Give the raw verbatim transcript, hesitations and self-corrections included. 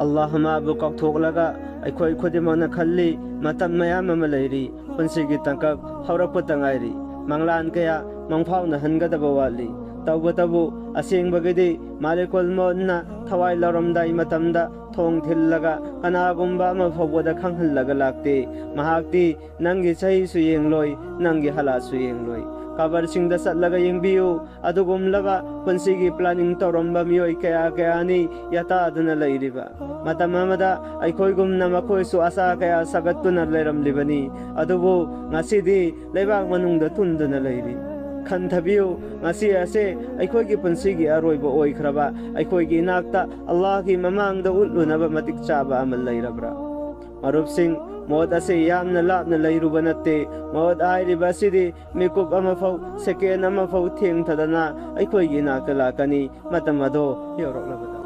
ꯑꯜꯂꯥꯍ ꯑꯃꯕꯨ ꯀꯥꯎꯊꯣꯛꯂꯒ ꯑꯩꯈꯣꯏ ꯈꯨꯗꯤꯡꯃꯛꯅ ꯈꯜꯂꯤ, ꯃꯇꯝ ꯃꯌꯥꯝ ꯑꯃ ꯂꯩꯔꯤ, ꯄꯨꯟꯁꯤꯒꯤ ꯇꯥꯡꯀꯛ ꯍꯧꯔꯛꯄꯇ ꯉꯥꯏꯔꯤ, ꯃꯪꯂꯥꯟ ꯀꯌꯥ ꯃꯪꯐꯥꯎꯅꯍꯟꯒꯗꯕ ꯋꯥꯠꯂꯤ꯫ ꯇꯧꯕꯇꯕꯨ ꯑꯁꯦꯡꯕꯒꯤꯗꯤ ꯃꯥꯂꯤꯀꯨꯜ ꯃꯣꯠꯅ ꯊꯋꯥꯏ ꯂꯧꯔꯝꯗꯥꯏ ꯃꯇꯝꯗ ꯊꯣꯡ ꯊꯤꯜꯂꯒ ꯀꯅꯥꯒꯨꯝꯕ ꯑꯃ ꯐꯥꯎꯕꯗ ꯈꯪꯍꯜꯂꯒ ꯂꯥꯛꯇꯦ꯫ ꯃꯍꯥꯛꯇꯤ ꯅꯪꯒꯤ ꯆꯍꯤꯁꯨ ꯌꯦꯡꯂꯣꯏ, ꯅꯪꯒꯤ ꯍꯂꯥꯁꯨ ꯌꯦꯡꯂꯣꯏ꯫ ꯀꯕꯔꯁꯤꯡꯗ ꯆꯠꯂꯒ ꯌꯦꯡꯕꯤꯌꯨ, ꯑꯗꯨꯒꯨꯝꯂꯕ ꯄꯨꯟꯁꯤꯒꯤ planning ꯇꯧꯔꯝꯕ ꯃꯤꯑꯣꯏ ꯀꯌꯥ ꯀꯌꯥꯅꯤ ꯌꯥꯇꯥꯗꯨꯅ ꯂꯩꯔꯤꯕ꯫ ꯃꯇꯝ ꯑꯃꯗ ꯑꯩꯈꯣꯏꯒꯨꯝꯅ ꯃꯈꯣꯏꯁꯨ ꯑꯁꯥ ꯀꯌꯥ ꯁꯥꯒꯠꯇꯨꯅ ꯂꯩꯔꯝꯂꯤꯕꯅꯤ, ꯑꯗꯨꯕꯨ ꯉꯁꯤꯗꯤ ꯂꯩꯕꯥꯛ ꯃꯅꯨꯡꯗ ꯇꯨꯝꯗꯨꯅ ꯂꯩꯔꯤ꯫ ꯈꯟꯊꯕꯤꯌꯨ, ꯉꯁꯤ ꯑꯁꯦ ꯑꯩꯈꯣꯏꯒꯤ ꯄꯨꯟꯁꯤꯒꯤ ꯑꯔꯣꯏꯕ ꯑꯣꯏꯈ꯭ꯔꯕ, ꯑꯩꯈꯣꯏꯒꯤ ꯏꯅꯥꯛꯇ ꯑꯜꯂꯥꯍꯒꯤ ꯃꯃꯥꯡꯗ ꯎꯠꯂꯨꯅꯕ ꯃꯇꯤꯛ ꯆꯥꯕ ꯑꯃ ꯂꯩꯔꯕ꯭ꯔꯥ? ꯃꯔꯨꯞꯁꯤꯡ, ꯃꯣꯠ ꯑꯁꯤ ꯌꯥꯝꯅ ꯂꯥꯞꯅ ꯂꯩꯔꯨꯕ ꯅꯠꯇꯦ꯫ ꯃꯣꯠ ꯍꯥꯏꯔꯤꯕ ꯑꯁꯤꯗꯤ ꯃꯤꯀꯨꯞ ꯑꯃꯐꯥꯎ, second ꯑꯃꯐꯥꯎ ꯊꯦꯡꯊꯗꯅ ꯑꯩꯈꯣꯏꯒꯤ ꯏꯅꯥꯛꯇ ꯂꯥꯛꯀꯅꯤ, ꯃꯇꯝ ꯑꯗꯣ ꯌꯧꯔꯛꯂꯕꯗ꯫